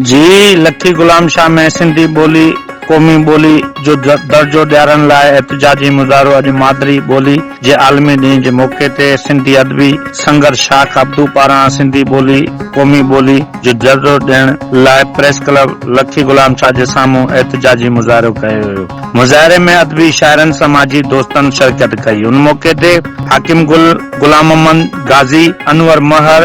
جي لکي غلام شاهه ۾ سنڌي ٻولي قومي ٻولي جو درجو ڏيارڻ لاء احتجاجي مظاهرو اڄ مادري ٻولي جي عالمي ڏينهن جي موقعي تي سنڌي ادبي سنگت شاخ عبدو پاران سنڌي ٻولي قومي ٻولي جو درجو ڏيڻ لاء پريس ڪلب لکي غلام شاهه جي سامهون احتجاجي مظاهرو ڪيو ويو. مظاهري ۾ ادبي شاعرن سماجي دوستن شرڪت ڪئي. ان موقعي تي حاڪم گل، غلام محمد غازي، انور مهر،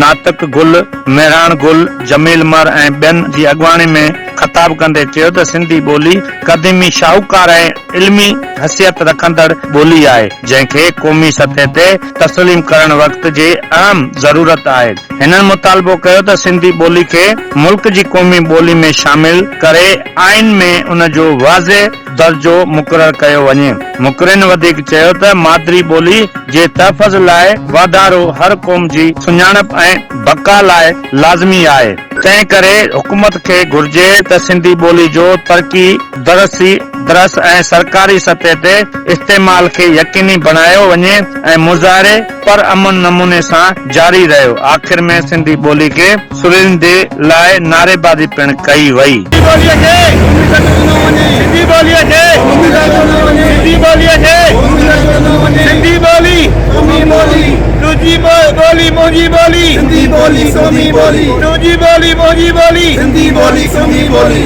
ناطق گل، مهراڻ گل، جميل مھر ۽ ٻين جي اڳواڻي ۾ خطاب ڪندي چيو ته سنڌي ٻولي قديمي شاهوڪار ۽ علمي حثيت رکندڙ ٻولي آهي، جنهن کي قومي سطح تي تسليم ڪرڻ وقت جي اهم ضرورت آهي. هنن مطالبو ڪيو ته سنڌي ٻولي کي ملڪ جي قومي ٻولي ۾ شامل ڪري آئين ۾ ان جو واضح درجو مقرر ڪيو وڃي. مقررين وڌيڪ چيو ته مادري ٻولي جي تحفظ لاء واڌارو هر قوم جي سڃاڻپ ۽ بقا لاء لازمي آهي، تنهن ڪري حڪومت کي گهرجي ته سنڌي ٻولي جو ترقي، درسي درس ۽ سرڪاري سطح تي استعمال کي يقيني بڻايو وڃي ۽ مظاهري پر امن نموني سان جاري رهيو. آخر ۾ سنڌي ٻولي کي سريندي لاء نعريبازي پڻ ڪئي وئي. سنڌي ٻوليء کي سنڌي ٻوليء کي سنڌي ٻوليء کي سنڌي ٻولي تنهنجي ٻولي منهنجي ٻولي تنهنجي ٻولي منهنجي ٻولي.